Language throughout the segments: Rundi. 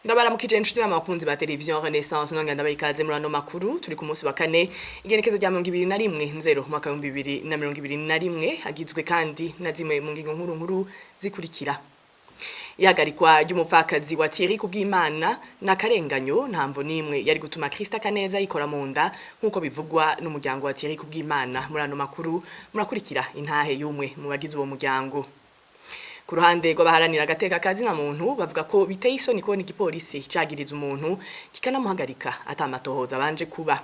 Ndabaramukije inshuti n'abakunzi ba televiziyo Renaissance, nongera ndabaha ikaze muri ano makuru. Turi ku munsi wa kane, igenekezo rya 21 nzero umwaka w'2021, agizwe kandi na zimwe mu ngingo nkuru nkuru zikurikira: ihagarikwa ry'umupfakazi wa Thierry Kubwimana n'akarenganyo, ntamvo nimwe yari gutuma Krista Kaneza yikora mu nda nk'uko bivugwa n'umuryango wa Thierry Kubwimana. Muri ano makuru murakurikira intahe y'umwe mu bagize uwo muryango. Ku ruhande rw'abaharanira agateka kazina muntu, bavuga ko biteye isoni kubona igipolisi cagiriza umuntu kikanamuhagarika atamatohoza abanje kuba.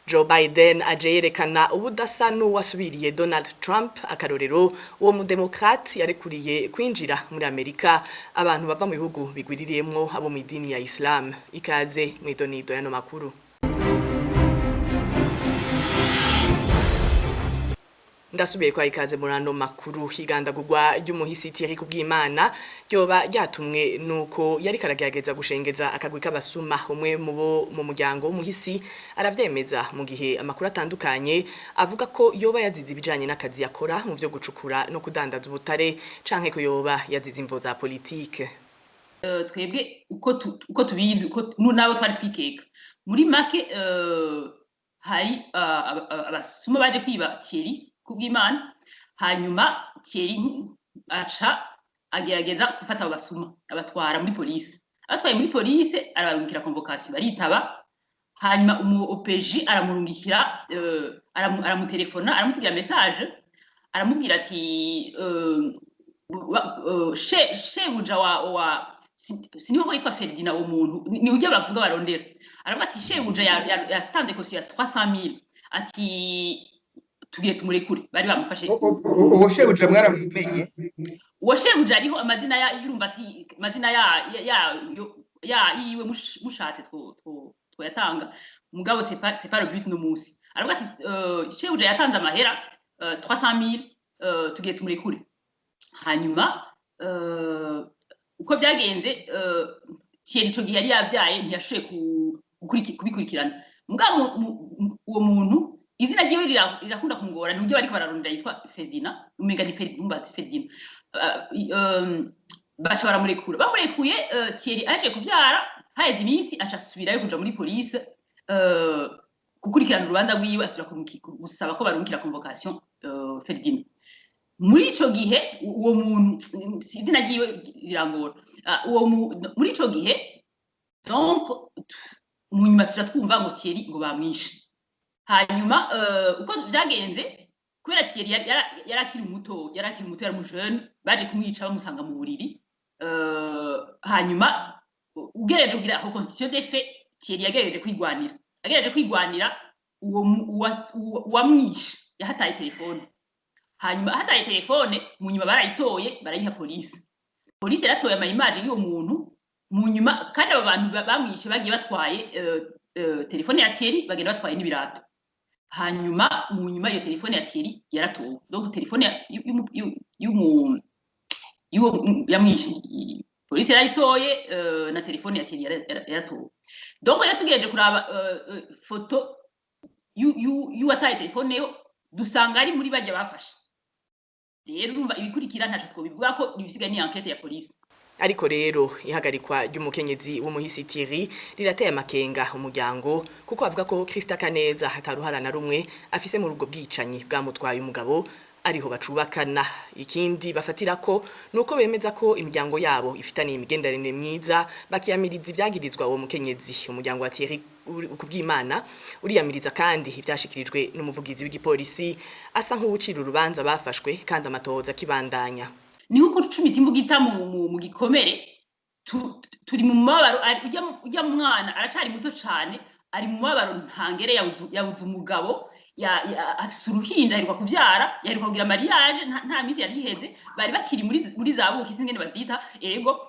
Joe Biden aje yerekana ubudasa n'uwasubiriye Donald Trump. Akarorero, uwo mudemokrate yarekuriye kwinjira muri Amerika abantu bava mu bihugu bigwiririyemwo abo mu idini ya Islam. Ikaze mw'idonido y'ano makuru. Ndasubiye kwa ikaze muri ano makuru. Higandagurwa ry'umuhisi Thierry Kubwimana ryoba ryatumwe nuko yari karagerageza gushengeza akagwi k'abasuma. Umwe mu bo mu muryango w'umuhisi aravyemeza, mu gihe amakuru atandukanye avuga ko yoba yazize ibijanye n'akazi yakora mu vyo gucukura no kudandaza ubutare, canke ko yoba yazize imvo za politike. Twebwe uko tubizi, uko n'abo twari twikeka muri make, hari abasuma baje kwiba Thierry Kubwimana. Hanyuma Thierry aca agerageza gufata abo basuma, abatwara muri polisi. Abatwaye muri polisi, arabarungikira convocation, baritaba. Hanyuma umu OPJ aramurungikira, aramutelefona, aramusigira message, aramubwira ati shebuja wa siniho ko yitwa Ferdinand, uwo muntu ni ujya bavuga barondera. Aravuga ati shebuja yatanze caution ya 300,000, ati tugire tumurekure, bari bamufashe. Uwo shebuja mwaramumenye? Uwo shebuja ariho amazina ya, yurumva ati amazina ya yiwe mushatse twoyatanga, mugabo c'est pas le but no munsi. Aravuga ati shebuja yatanze amahera 300,000, tugire tumurekure. Hanyuma uko byagenze, Thierry ico gihe yari yavyaye, ntiyashoboye kubikurikirana. Mugabo uwo muntu izina ryiwe rirakunda kumugora, ni bariko bararondera, yitwa Ferdinand, umenga ni Ferdinand, Ferdinand. Baca baramurekura. Bamurekuye, Thierry aje kuvyara, haheze iminsi aca asubirayo kuja muri police gukurikirana urubanza rwiwe, asubira gusaba ko barungikira convocation Ferdinand. Muri ico gihe uwo muntu izina ryiwe rirangora. Uwo muri ico gihe donc mu nyuma tuja twumva ngo Thierry ngo bamwishe. Hanyuma uko vyagenze, kubera Thierry yari akiri muto, yari akiri muto, yari mu jeune, baje kumwica bamusanga mu buriri. Hanyuma ugerageje kugira reconstitution des faits, Thierry yagerageje kwigwanira, agerageje kwigwanira, uwo uwamwishe yahataye telefone. Hanyuma ahataye telefone, mu nyuma barayitoye, barayiha polisi. Polisi yaratoye ama image y'uwo muntu. Mu nyuma kandi abo bantu bamwishe bagiye batwaye telefone ya Thierry, bagenda batwaye n'ibirato. Hanyuma mu nyuma iyo telefone ya Thierry yaratowe. Donc telefone y'uwo yamwishe polisi yarayitoye, na telefone ya Thierry yaratowe. Donc rero tugejeje kuraba foto y'uwataye telefone yo, dusanga ari muri bajya bafashe. Rero urumva ibikurikira ntaco twobivuga ko ibisigaye ni enquête ya polisi. Ariko rero ihagarikwa ry'umukenyezi w'umuhisi Thierry rirateye amakenga umuryango, kuko bavuga ko Krista Kaneza ataruhara na rumwe afise muri ubwo bwicanyi bwamutwaye umugabo ariho bacubakana. Ikindi bafatira ko nuko bemeza ko imiryango yabo ifitaniye imigenderanire myiza, bakiyamiriza ibyagirizwa uwo mukenyezi. Umuryango wa Thierry Kubwimana uriyamiriza kandi ivyashikirijwe n'umuvugizi w'igipolisi, asa nk'uwucira urubanza bafashwe kandi amatohoza akibandanya. Ni nko gucumita imbugita mu gikomere. Turi mu mubabaro. Ujya mwana aracari muto cane, ari mu mubabaro ntangere. Yabuze umugabo, afise uruhinja, aheruka kuvyara, yaheruka kugira mariage, nta minsi yari iheze. Bari bakiri muri za buki, sinzi ingene bazita. Ego,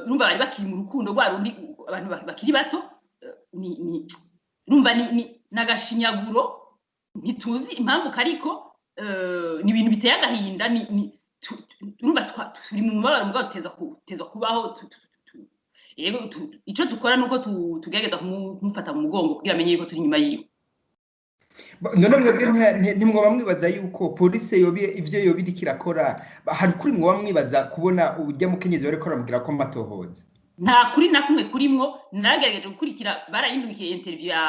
urumva bari bakiri mu rukundo rwa rundi abantu bakiri bato. Ni urumva ni n'agashinyaguro, ntituzi impamvu kariko, ni ibintu biteye agahinda. Ni urumva turi mu mubabaro, mugabo tuteza kubaho. Yego, ico dukora nuko tugerageza kumufata mu mugongo kugira amenye yuko turi inyuma yiwe. None mwebwe ntimwoba mwibaza yuko polisi yoba ivyo yoba iriko irakora, hari ukuri mwoba mwibaza kubona urya mukenyezi bariko baramubwira ko amatohoza? Nta kuri na kumwe kurimwo. Naragerageje gukurikira, barayindukiye interview ya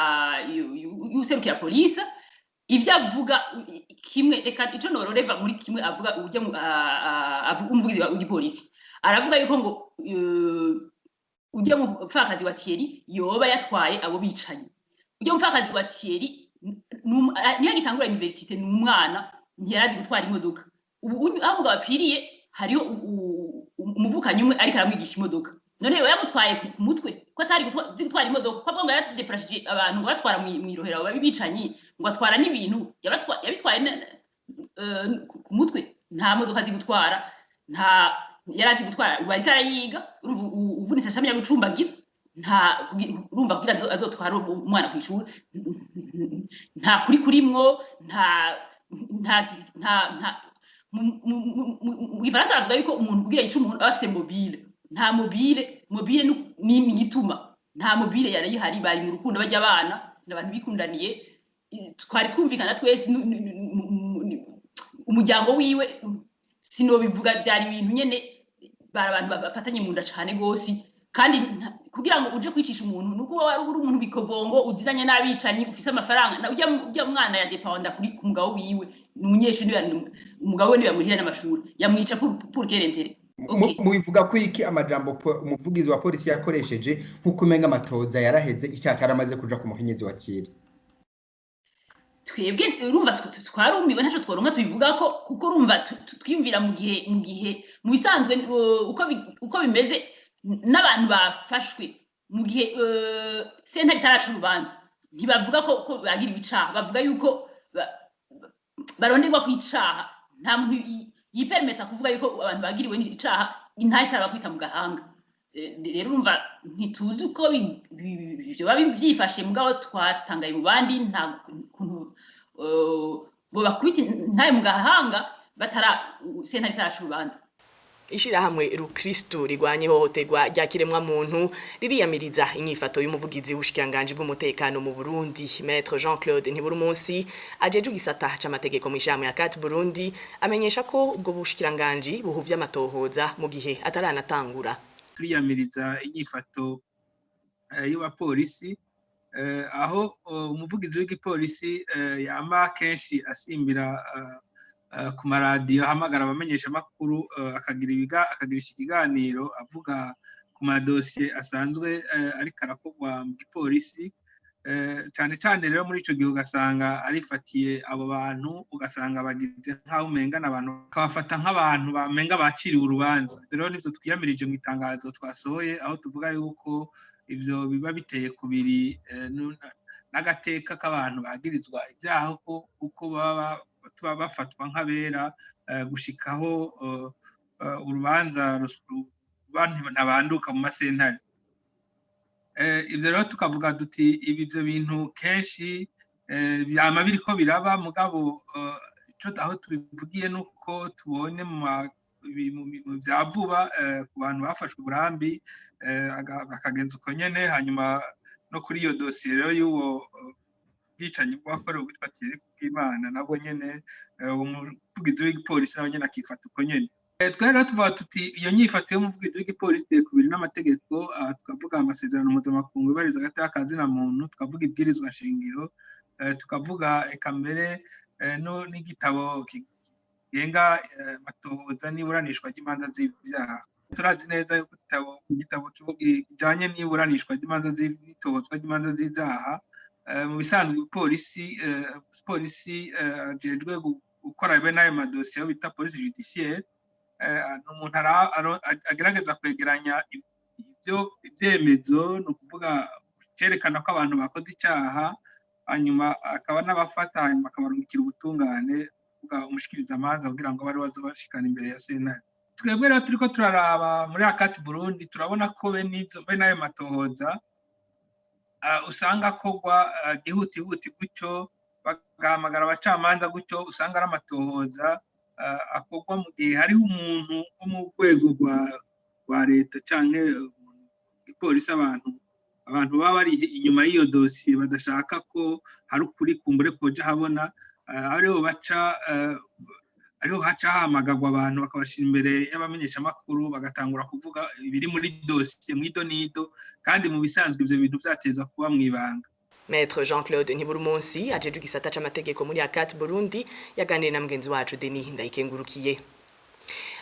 y'userukira polisi, ivyo avuga kimwe, reka ico nororeva muri kimwe avuga, ujya umuvugizi w'igipolisi aravuga yuko ngo ujya mupfakazi wa Thierry yoba yatwaye abo bicanyi. Ujya mupfakazi wa Thierry niyo agitangura université, ni umwana, ntiyarazi gutwara imodoka. Ubu aho umugabo apfiriye hariho umuvukanyi umwe ariko aramwigisha imodoka. None yoba yamutwaye ku mutwe ko atari azi gutwara imodoka, ko avuga ngo yadeprashije abantu, ngo batwara mw'irohero abo bicanyi, ngo atwara n'ibintu, yabitwaye ku mutwe? Nta modoka azi gutwara, nta yari azi gutwara, ubu ariko arayiga. Urumva uvunitse ashamya gucumbagira. Nta urumva kugira azotware umwana kw'ishuri. Nta kuri kurimwo, nta nta nta nta mu Gifaransa bavuga yuko umuntu kugira yice umuntu aba afite mobile. Nta mobile, mobile ni igituma nta mobile yari ihari. Bari mu rukundo, bajya abana ni abantu bikundaniye, twari twumvikana twese, umuryango wiwe sinobivuga, byari ibintu nyene, bari abantu bafatanye mu nda cane gose. Kandi kugira ngo uje kwicisha umuntu nuko uba wari uri umuntu w'ikovongo, uziranye n'abicanyi, ufise amafaranga. Na ujya mwana ya dependa kuri ku mugabo wiwe, ni umunyeshuri, umugabo we niwe yamurihira n'amashuri, yamwica pour quel intérêt? Okay. Mubivuga ko iki amajambo umuvugizi wa polisi yakoresheje, nk'uko umenga amatoza yaraheze, icyaha caramaze kuja ku mukenyezi wa Thierry? Twebwe urumva twarumiwe, ntaco tworonka tubivuga ko, kuko urumva twiyumvira mu gihe mu bisanzwe uko bimeze n'abantu bafashwe mu gihe sentare itaraca urubanza, ntibavuga ko bagira icaha, bavuga yuko baronderwa kw'icaha. Nta muntu yipermeta kuvuga yuko abantu bagiriwe n'icaha intahe itarabakubita mu gahanga. Rero urumva ntituzi uko vyoba byifashe, mugabo twatangaye mu bandi, nta kuntu bobakubita intahe mu gahanga batara sentare itaraca urubanza. Ishirahamwe Rukristo rigwanya ihohoterwa rya kiremwamuntu ririyamiriza inyifato y'umuvugizi w'ubushikiranganji bw'umutekano mu Burundi, Maître Jean-Claude Ntiburumunsi, ajejwe igisata c'amategeko mw'ishirahamwe ya CAT Burundi, amenyesha ko ubwo bushikiranganji buhuvye amatohoza mu gihe ataranatangura. Turiyamiriza inyifato y'abapolisi, aho umuvugizi w'igipolisi yama kenshi asimbira ku maradiyo, ahamagara abamenyeshamakuru, akagirisha ikiganiro avuga ku madosiye asanzwe ariko arakorwa mu gipolisi. Cane cane rero muri ico gihe ugasanga arifatiye abo bantu, ugasanga bagize nk'aho umenga abantu bakabafata nk'abantu bamenga baciriwe urubanza. Rero nivyo twiyamirije mu itangazo twasohoye, aho tuvuga yuko ivyo biba biteye kubiri n'agateka k'abantu bagirizwa ibyaha, ko uko baba tuba bafatwa nk'abera gushikaho urubanza ruba ntabanduka mu masentare. Ivyo rero tukavuga duti ibi ivyo bintu kenshi byama biriko biraba, mugabo ico aho tubivugiye nuko tubonye mu vya vuba ku bantu bafashwe uburambi bakagenza uko nyene. Hanyuma no kuri iyo dosiye rero y'uwo bwicanyi bwakorewe uwitwa Thierry Kubwimana, nabwo nyene umuvugizi w'igipolisi nawe nyene akifata uko nyene. Twe rero tuvuga tuti iyo nyifato y'umuvugizi w'igipolisi iteye kubiri n'amategeko. Tukavuga amasezerano mpuzamakungu yubahiriza agateka ka zina muntu, tukavuga ibwirizwa nshingiro, tukavuga eka mbere no n'igitabo kigenga amatohoza n'iburanishwa ry'imanza z'ivyaha. Turazi neza yuko igitabo kijanye n'iburanishwa ry'imanza n'itohozwa ry'imanza z'ivyaha, mu bisanzwe polisi ajejwe gukora bene ayo madosiye, ayo bita police judiciaire, ni umuntu agerageza kwegeranya ibyo ibyemezo, ni ukuvuga cerekana ko abantu bakoze icyaha, hanyuma akaba n'abafata, hanyuma akabarungikira ubutungane, kuvuga umushikirizamanza, kugira ngo bari bazobashikana imbere ya sentare. Twebwe rero turiko turaraba muri ACAT Burundi, turabona ko bene ayo matohoza usanga akorwa gihutihuti gutyo, bagahamagara abacamanza gutyo, usanga ari amatohoza akorwa mu gihe hariho umuntu wo mu rwego rwa leta canke igipolisi, abantu baba bari inyuma y'iyo dosiye badashaka ko hari ukuri kumbure koja habona, aribo baca Ariho haca hahamagarwa abantu, bakabashira imbere y'abamenyeshamakuru, bagatangura kuvuga ibiri muri dosiye mw'idonido, kandi mu bisanzwe ivyo bintu vyateza kuba mw'ibanga. Maître Jean-Claude Ntiburumunsi ajejwe igisata c'amategeko muri ACAT Burundi yaganiriye na mugenzi wacu Denis Ndayikengurukiye.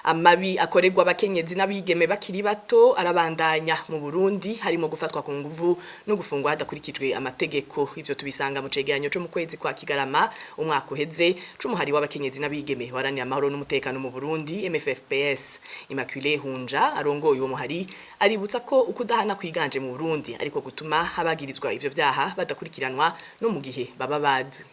Amabi akorerwa abakenyezi n'abigeme bakiri bato arabandanya mu Burundi, harimo gufatwa ku nguvu no gufungwa hadakurikijwe amategeko. Ivyo tubisanga mu cegeranyo co mu kwezi kwa Kigarama umwaka uheze c'umuhari w'abakenyezi n'abigeme waranira amahoro n'umutekano mu Burundi, MFFPS. Immaculée Hunja arongoye uwo muhari aributsa ko ukudahana kwiganje mu Burundi ariko gutuma abagirizwa ivyo vyaha badakurikiranwa no mu gihe baba bazi.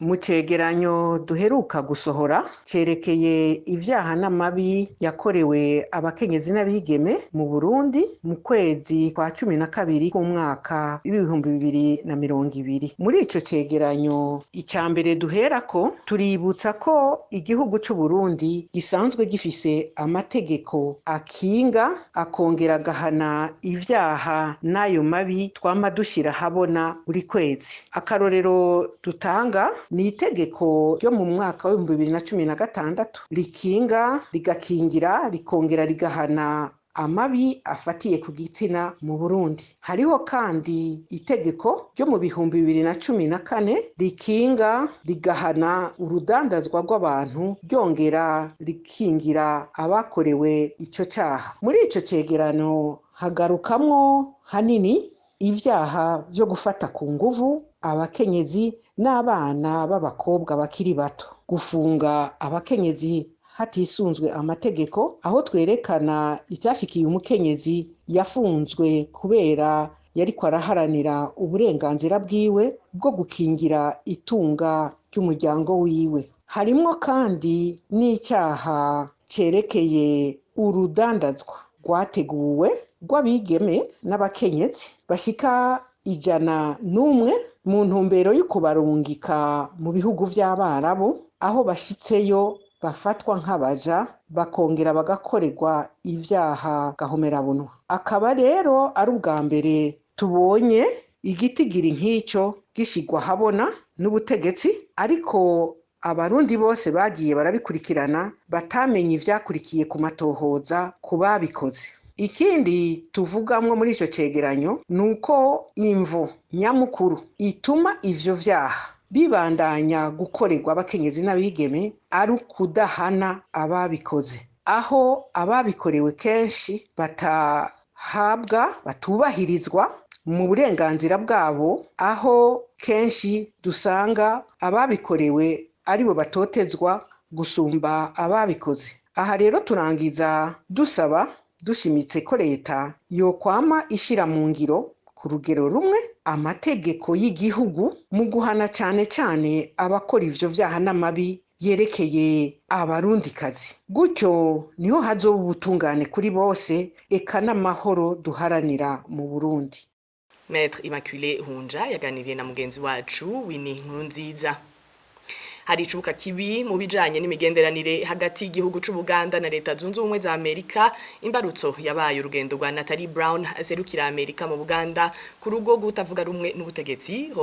Mu cegeranyo duheruka gusohora cerekeye ivyaha n'amabi yakorewe abakenyezi n'abigeme mu Burundi mu kwezi kwa 12 k'umwaka w'2020, muri ico cegeranyo ica mbere duherako tuributsa ko igihugu c'u Burundi gisanzwe gifise amategeko akinga akongera agahana ivyaha n'ayo mabi twama dushira habona buri kwezi. Akarorero dutanga ni itegeko ryo mu mwaka w'2016 rikinga, rigakingira, rikongera rigahana amabi afatiye ku gitsina mu Burundi. Hariho kandi itegeko ryo mu 2014 rikinga rigahana urudandazwa rw'abantu, ryongera rikingira abakorewe ico caha. Muri ico cegerano hagarukamwo hanini ivyaha vyo gufata ku nguvu abakenyezi n'abana b'abakobwa bakiri bato, gufunga abakenyezi hatisunzwe amategeko, aho twerekana icyashikiye umukenyezi yafunzwe kubera yariko araharanira uburenganzira bwiwe bwo gukingira itunga ry'umuryango wiwe. Harimwo kandi n'icyaha cerekeye urudandazwa rwateguwe rw'abigeme n'abakenyezi bashika 101 mu ntumbero yo kubarungika mu bihugu vy'Abarabu, aho bashitseyo bafatwa nk'abaja, bakongera bagakorerwa ivyaha gahomerabunwa. Akaba rero ari ubwa mbere tubonye igitigiri nk'ico gishigwa habona n'ubutegetsi, ariko Abarundi bose bagiye barabikurikirana batamenye ivyakurikiye ku matohoza ku babikoze. Ikindi tuvugamwo muri ico cegeranyo ni uko imvo nyamukuru ituma ivyo vyaha bibandanya gukorerwa abakenyezi n'abigeme ari ukudahana ababikoze, aho ababikorewe kenshi batahabwa, batubahirizwa mu burenganzira bwabo, aho kenshi dusanga ababikorewe aribo batotezwa gusumba ababikoze. Aha rero turangiza dusaba dushimitse ko leta yokwama ishira mu ngiro ku rugero rumwe amategeko y'igihugu mu guhana cane cane abakora ivyo vyaha n'amabi yerekeye Abarundikazi. Gutyo niho hazoba ubutungane kuri bose, eka n'amahoro duharanira mu Burundi. Maître Immaculée Hunja yaganiriye na mugenzi wacu Winnie Nkurunziza. Hari icubuka kibi mu bijanye n'imigenderanire hagati y'igihugu c'Ubuganda na Leta Zunze Ubumwe za Amerika. Imbarutso yabaye urugendo rwa Natalie Brown aserukira Amerika mu Buganda ku rugo rw'utavuga rumwe n'ubutegetsi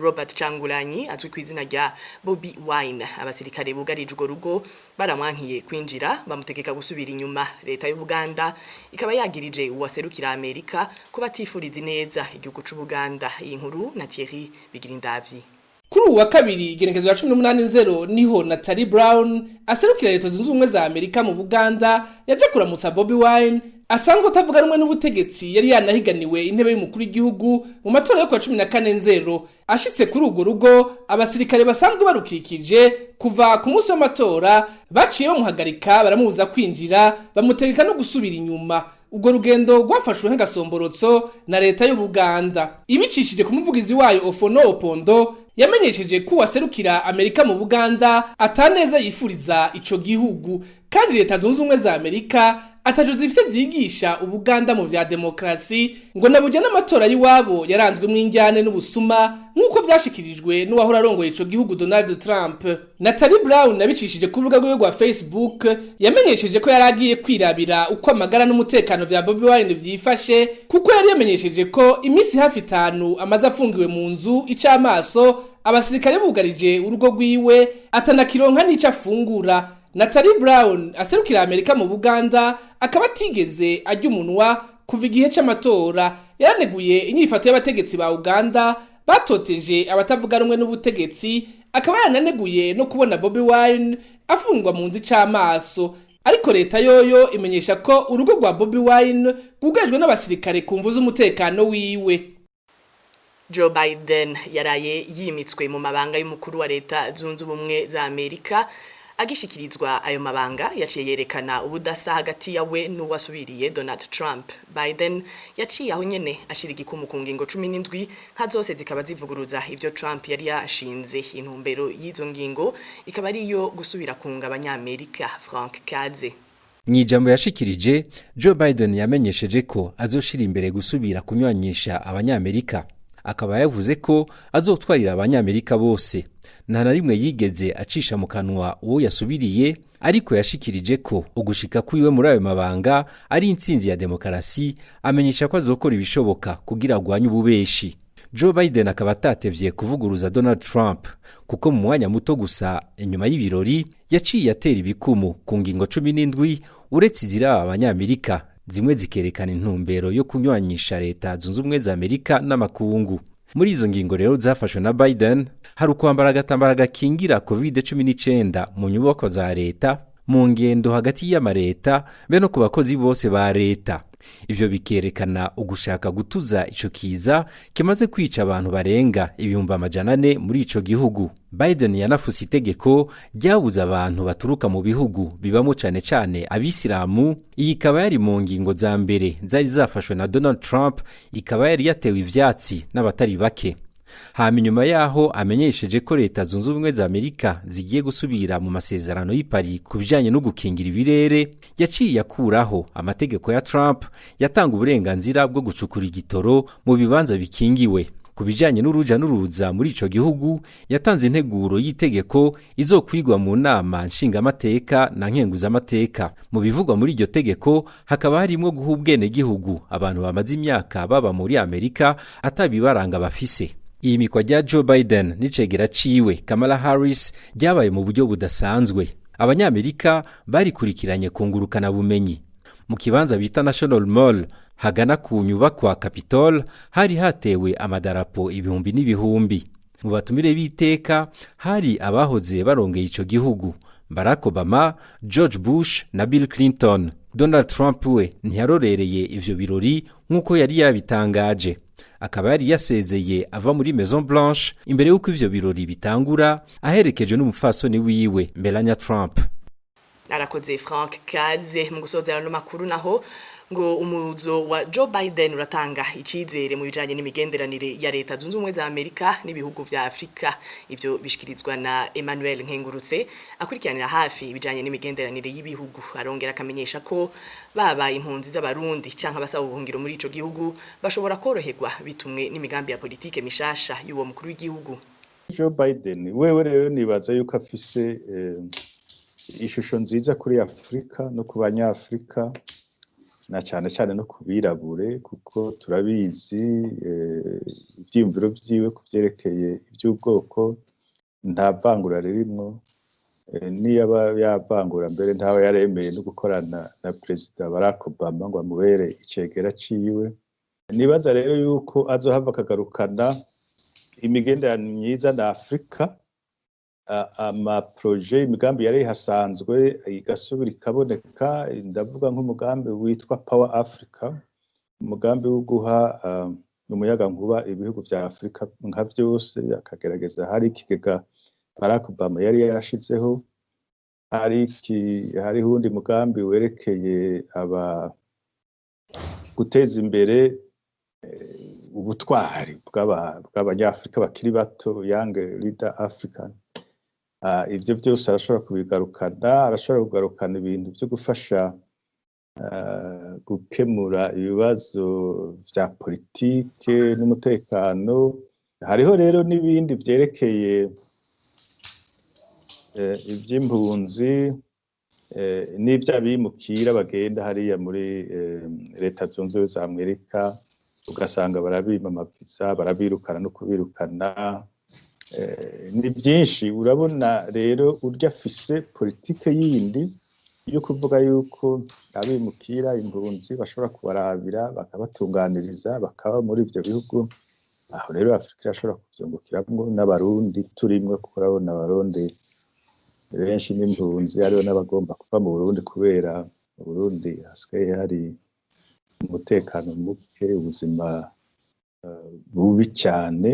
Robert Kyagulanyi azwi ku izina rya Bobi Wine. Abasirikare bugarije urwo rugo baramwankiye kwinjira, bamutegeka gusubira inyuma. Leta y'Ubuganda ikaba yagirije uwaserukira Amerika kuba atifuriza neza igihugu c'Ubuganda. Iyi nkuru na Thierry Bigirindavyi. Kuri uwa kabiri, igenekerezo rya 18 nzero, niho Natalie Brown aserukira Leta Zunze Ubumwe za Amerika mu Buganda yaje kuramutsa Bobi Wine asanzwe atavuga rumwe n'ubutegetsi, yari yanahiganiwe intebe y'umukuru w'igihugu mu matora yo kuwa 14 nzero. Ashitse kuri urwo rugo, abasirikare basanzwe barukikije kuva ku munsi w'amatora baciye bamuhagarika, baramubuza kwinjira, bamutegeka no gusubira inyuma. Urwo rugendo rwafashwe nk'agasomborotso na leta y'Ubuganda. Ibicishije ku muvugizi wayo Ofono Opondo, yamenyesheje ko uwaserukira Amerika mu Buganda ataneza yifuriza ico gihugu, kandi Leta Zunze Ubumwe za Amerika ataco zifise zigisha Ubuganda mu vya demokrasi, ngo naburya n'amatora y'iwabo yaranzwemwo injyane n'ubusuma, nk'uko vyashikirijwe n'uwahora arongoye ico gihugu Donald Trump. Natalie Brown yabicishije ku rubuga rwiwe rwa Facebook, yamenyesheje ko yari agiye kwirabira uko amagara n'umutekano vya Bobi Wine vyifashe, kuko yari yamenyesheje ko imisi hafi 5 amaze afungiwe mu nzu icamaso. Abasirikare bugarije urugo rwiwe, atanakironka n'ico afungura. Natalie Brown aserukira Amerika mu Buganda akaba atigeze arya umunwa kuva igihe c'amatora. Yaraneguye inyifato y'abategetsi ba Uganda batoteje abatavuga rumwe n'ubutegetsi, akaba yarananeguye no kubona Bobi Wine afungwa mu nzu c'amaso. Ariko leta yoyo imenyesha ko urugo rwa Bobi Wine rwugarijwe n'abasirikare ku mvu z'umutekano wiwe. Joe Biden yaraye yimitswe mu mabanga y'umukuru wa Leta Zunze Ubumwe za Amerika. Agishikirizwa ayo mabanga, yaciye yerekana ubudasa hagati yawe n'uwasubiriye, Donald Trump. Biden yaciye aho nyene ashira igikumu ku ngingo 17, nka zose zikaba zivuguruza ivyo Trump yari yashinze. Intumbero y'izo ngingo ikaba ariyo gusubira kunga Abanyamerika. Frank Kaze. Mu ijambo yashikirije, Joe Biden yamenyesheje ko azoshira imbere gusubira kunywanyisha Abanyamerika, akaba yavuze ko azotwarira Abanyamerika bose. Nta na rimwe yigeze acisha mu kanwa uwo yasubiriye, ariko yashikirije ko ugushika kwiwe muri ayo mabanga ari intsinzi ya demokarasi, amenyesha ko azokora ibishoboka kugira agwanye ububeshi. Joe Biden akaba atatevye kuvuguruza Donald Trump, kuko mu mwanya muto gusa inyuma y'ibirori yaciye atera ibikumu ku ngingo 17, uretse iziraba Abanyamerika, zimwe zikerekana intumbero yo kunywanyisha Leta Zunze Ubumwe za Amerika n'amakungu. Muri izo ngingo rero zafashwe na Biden hari ukwambara agatambara gakingira COVID-19 mu nyubako za leta, mu ngendo hagati y'amareta, be no ku bakozi bose ba leta. Ivyo bikerekana ugushaka gutuza ico kiza kimaze kwica abantu barenga 400,000 muri ico gihugu. Biden yanafuse itegeko ryabuza abantu baturuka mu bihugu bibamo cane cane Abisilamu. Iyi ikaba yari mu ngingo za mbere zari zafashwe na Donald Trump, ikaba yari yatewe ivyatsi n'abatari bake. Hama inyuma yaho amenyesheje ko Leta Zunze Ubumwe za Amerika zigiye gusubira mu masezerano y'i Paris ku bijanye no gukingira ibirere, yaciye akuraho amategeko ya Trump yatanga uburenganzira bwo gucukura igitoro mu bibanza bikingiwe. Ku bijanye n'uruja n'uruza muri ico gihugu, yatanze integuro y'itegeko izokwigwa mu nama nshingamateka na nkenguzamateka. Mu bivugwa muri iryo tegeko hakaba harimwo guha ubwenegihugu abantu bamaze imyaka baba muri Amerika atabibaranga bafise. Iyimikwa rya Joe Biden n'icegera ciwe Kamala Harris ryabaye mu buryo budasanzwe. Abanyamerika barikurikiranye kungurukana bumenyi. Mu kibanza bita National Mall, hagana ku nyubakwa Capitol, hari hatewe amadarapo ibihumbi n'ibihumbi. Mu batumire b'iteka hari abahoze barongeye ico gihugu, Barack Obama, George Bush na Bill Clinton. Donald Trump we ntiyarorereye ivyo birori nk'uko yari yabitangaje, akaba yari yasezeye ava muri Maison Blanche imbere y'uko ivyo birori bitangura, aherekejwe n'umupfasoni wiwe Melania Trump. Arakoze Frank Kaze. Mu gusozera no makuru naho, ngo umuzo wa Joe Biden uratanga icizere mu bijanye n'imigenderanire ya Leta Zunze Ubumwe za Amerika n'ibihugu vya Afrika. Ivyo bishikirizwa na Emmanuel Nkengurutse, akurikiranira hafi ibijanye n'imigenderanire y'ibihugu. Arongera akamenyesha ko baba impunzi z'Abarundi canke abasaba ubuhungiro muri ico gihugu bashobora koroherwa bitumwe n'imigambi ya politike mishasha y'uwo mukuru w'igihugu. Joe Biden wewe rero nibaza yuko afise ishusho nziza kuri Afrika no ku Banyafrika, na cyane cyane no ku birabure, kuko turabizi ivyiyumviro vyiwe ku vyerekeye ivy'ubwoko, nta vangura ririmwo. Niyo aba yavangura mbere, ntawe yaremeye no gukorana na Perezida Barack Obama ngo amubere icegera ciwe. Nibaza rero yuko azohava akagarukana imigenderanire myiza na Afrika, amaproje, imigambi yari ihasanzwe igasubira ikaboneka. Ndavuga nk'umugambi witwa Power Africa, umugambi wo guha umuyagankuba ibihugu vya Afrika nka vyose, akagerageza. Hari ikigega Barack Obama yari yarashizeho, hariho uwundi mugambi werekeye aba guteza imbere ubutwari bw'Abanyafrika bakiri bato, Young Leader African. Ivyo vyose arashobora kubigarukana. Arashobora kugarukana ibintu vyo gufasha gukemura ibibazo vya politike n'umutekano. Hariho rero n'ibindi vyerekeye ivy'impunzi n'ivy'abimukira bagenda hariya muri Leta Zunze Ubumwe za Amerika, ugasanga barabima amavisa, barabirukana no kubirukana. Ni byinshi. Urabona rero urya afise politike yindi yo kuvuga yuko abimukira, impunzi, bashobora kubarabira bakabatunganiriza bakaba muri ivyo bihugu. Aho rero Afurika irashobora kuvyungukiramwo, n'Abarundi turimwo, kuko urabona Abarundi benshi n'impunzi, hariho n'abagomba kuva mu Burundi kubera mu Burundi hasigaye hari umutekano muke, ubuzima bubi cyane.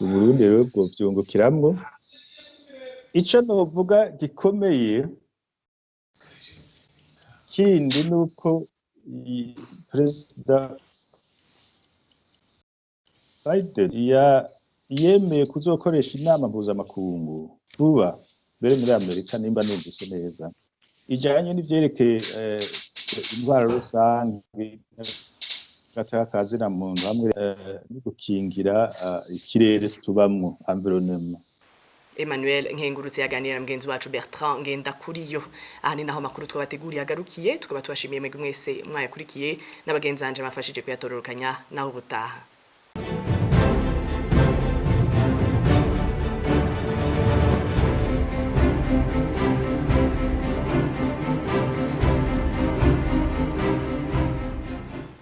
Uburundi rero bwovyungukiramwo. Ico novuga gikomeye kindi nuko Perezida Biden yemeye kuzokoresha inama mpuzamakungu vuba, mbere muri Amerika, nimba numvise neza, ijanye n'ivyerekeye intwaro rusange, agateka ka zina muntu, hamwe no gukingira ikirere tubamwo, environnement. Emmanuel Nkengurutse yaganira na mugenzi wacu Bertrand Ngendakuriyo. Aha ni naho makuru twabateguriye agarukiye. Tukaba tubashimiye mwebwe mwese mwayakurikiye, n'abagenzi banje bafashije kuyatororokanya. Naho ubutaha.